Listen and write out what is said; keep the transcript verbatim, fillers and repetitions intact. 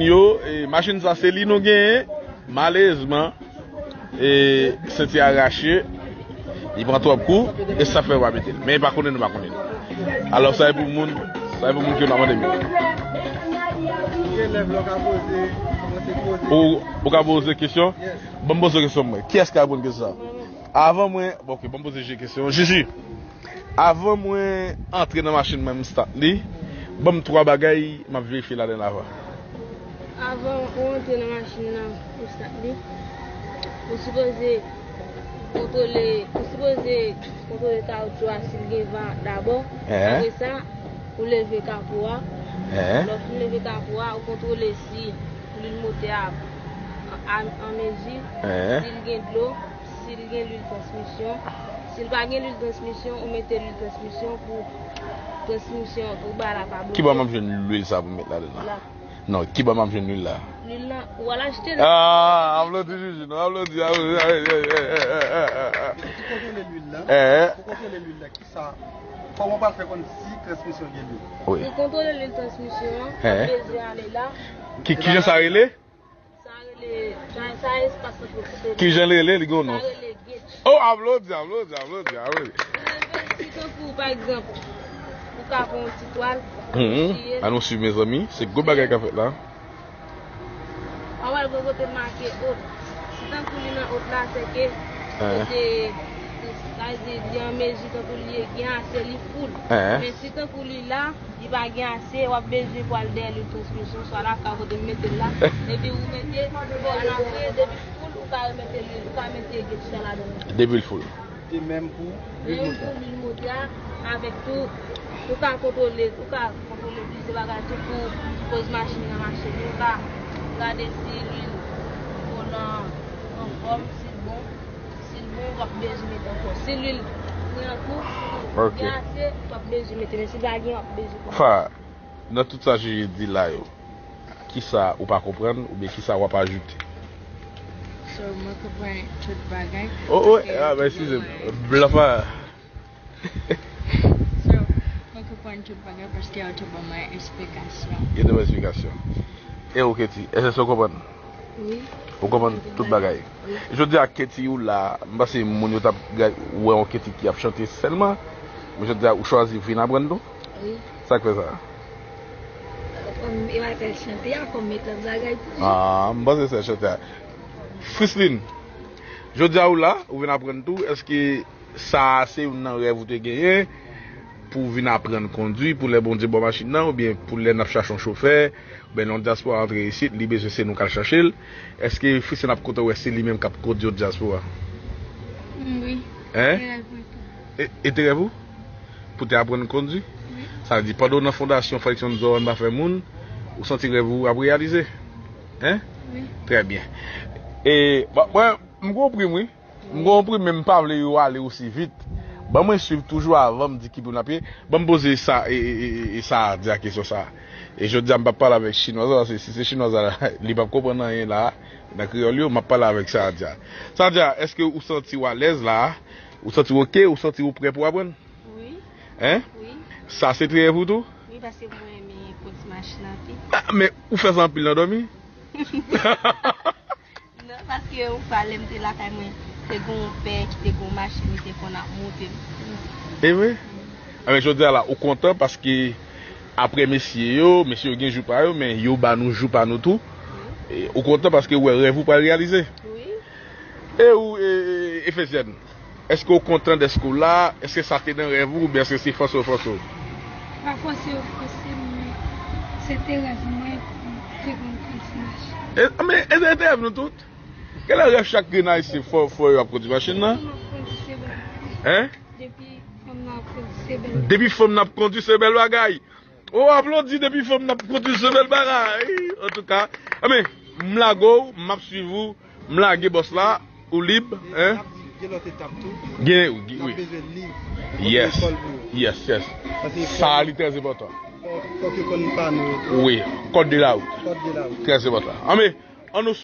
Yo, e, machin sa se li nou genyen. Malerezman, e, senti a rache. Li pran twòp kou, e sa fè yo pa mete l. Men e pa konnen nou pa konnen l. Alò, sa e pou moun, sa e pou moun ki yo pa mande m. Ou, ou ka poze kesyon? Ban m poze kesyon mwen. Kiyès ki ka reponn kesyon sa? Avan mwen, bon, ok, ban m poze Jiji kesyon. Jiji, avan mwen antre nan machin mwen, m stat li, ban m twa bagay m ap verifye ladan l avan. Avan ou antre nan machin nan, ou stat li, ou sipoze kontwole, ou sipoze kontwole kawotchou a si l gen van dabò. Apre sa, ou leve kapo a. Lè w fin leve kapo a, ou kontwole si lwil motè a an, an mezi, si l gen dlo, si l gen lwil transmisyon. Si l pa gen lwil transmisyon, ou mete lwil transmisyon pou transmisyon, pou bagay la pa bloke. Ki bò m ap jwenn lwil sa pou m met ladan la? La. Non, ki bò m ap jwenn lwil la? Lwil la, ou al achte l. Ah, aplodi Jiji, non, aplodi, aplodi. Pou kontwole lwil la, pou kontwole lwil la, kisa, kòman w pral fè konn si transmisyon gen lwil? Wi. Pou kontwole lwil transmisyon an, w ap bezwen ale la. Ki, kijan sa rele? Sa rele, sa, sa espas lan pou koupe. Kijan l rele? Li gen yon non. Sa rele gate. Oh, aplodi, aplodi, aplodi, aplodi. Ou leve, si tankou, pa egzanp, ou ka pran yon ti twal, ou siye. Ann nou swiv, mezanmi. Se gwo bagay k ap fèt la. Ou wè l gen kote make haute. Si tankou li nan haute la, se ke kote, sa vle di, li an mezi, tankou li gen ase, li full. Men si tankou li la, li pa gen ase, w ap bezwen pou al dèyè lwil transmisyon, swa lakay kote m mete l la. Epi ou mete, bon, ann apre, depi l full, ou ka remete lwil, ou ka mete gate sa ladan l. Depi l full. De menm pou lwil motè. Menm pou lwil motè a, avèk tou, ou ka kontwole, ou ka kontwole plizyè bagay tou pou koz machin nan mache byen. Ou ka gade si lwil volan anfòm, si l bon. Si l bon, w ap bezwen mete ankò. Si lwil pran kou, gen ase, w ap bezwen mete. Men si pa gen, w ap bezwen konprann. Fa, nan tout sa Jiji di la yo, kisa ou pa konprann oubyen kisa w ap ajoute? So, mwen konprann tout bagay. Oh, oh, ah, ben, eskize m. Blan Fa. So, mwen konprann tout bagay paske yo te ban mwen esplikasyon. Yo te ban esplikasyon. E ou, Katie, èske w konprann? Wi. Ou konprann tout bagay? Wi. Jodi a, Katie, ou la, m panse moun yo t ap ga-, wè yon Katie ki ap chante sèlman. Men jodi a, ou chwazi vin aprann tou? Wi. Sa k fè sa? Kòm yo apèl chante a, kòm metòd bagay pou li. Ah, m panse se chante a. Frisline, jodi a ou la, ou vin aprann tou, èske sa a se youn nan rèv ou te genyen pou w vin aprann kondwi, pou lè Bondye ba w machin nan, oubyen pou lè n ap chache yon chofè, oubyen yon dyaspora antre isit, li bezwen se nou k al chache l. Èske Frisline ap kontan wè se li menm k ap kondwi yon dyaspora? Mm, wi. Hein? Se rèv mwen tou. E, e te rèv ou? Pou te aprann kondwi? Wi. Sa vle di, pandan w nan fondasyon Felixson Zorwany pa fè moun, ou santi rèv ou ap reyalize? Hein? Wi. Trè byen. E, bon, mwen, m gon pri m, wi. M gon pri, men m pa vle yo ale osi vit. Ban mwen swiv toujou avan m di ki pou n ap ye. Ban m poze sa, e, e, e, e, e Sadia kesyon sa. E jodi a, m p ap pale avèk chinwaz la, paske si se chinwaz la, li p ap konprann anyen la, nan kreyòl yo, m ap pale avèk Sadia. Sadia, èske ou santi w alèz la? Ou santi w oke? Ou santi w prè pou aprann? Wi. Hein? Wi. Sa se te rèv ou tou? Wi, paske mwen renmen kondwi machin anpil. Ah, men ou fè sa anpil nan dòmi? Non, paske yon fwa lè m te lakay mwen, te gen yon pè ki te gen yon machin, li te konn ap monte m. E vre? Anben, jodi a la, ou kontan paske apre mesye yo, mesye yo gen jou pa yo, men yo ba nou jou pa nou tou. Wi. E, ou kontan paske ou wè rèv ou pral reyalize. Wi. E ou, e, e, Efezyèn, èske ou kontan dèske ou la? Èske sa te nan rèv ou, oubyen èske se fòse yo fòse w? Pa fòse yo fòse m, men se te rèv mwen pou m te konn kondwi machin. E, men, e, e te rèv nou tout. Genlè rèv chak grenn Ayisyen fò, fò yo ap kondwi machin nan. Depi fanm nan ap kondwi, se bèl. Hein? Depi fanm nan ap kondwi, se bèl. Depi fanm nan ap kondwi, se bèl bagay. Oh, aplodi, depi fanm nan ap kondwi, se bèl bagay. Antouka, anben, m lage w, m ap swiv ou, m lage bòs la, ou lib, hein? Gen lòt etap tou. Gen, wi. N ap bezwen liv. Yes. Yes, yes. Sa, li trè enpòtan. Fòk, fòk yo konn pano yo tou. Wi, code de la route. Code de la route. Trè enpòtan. Anben, ann nou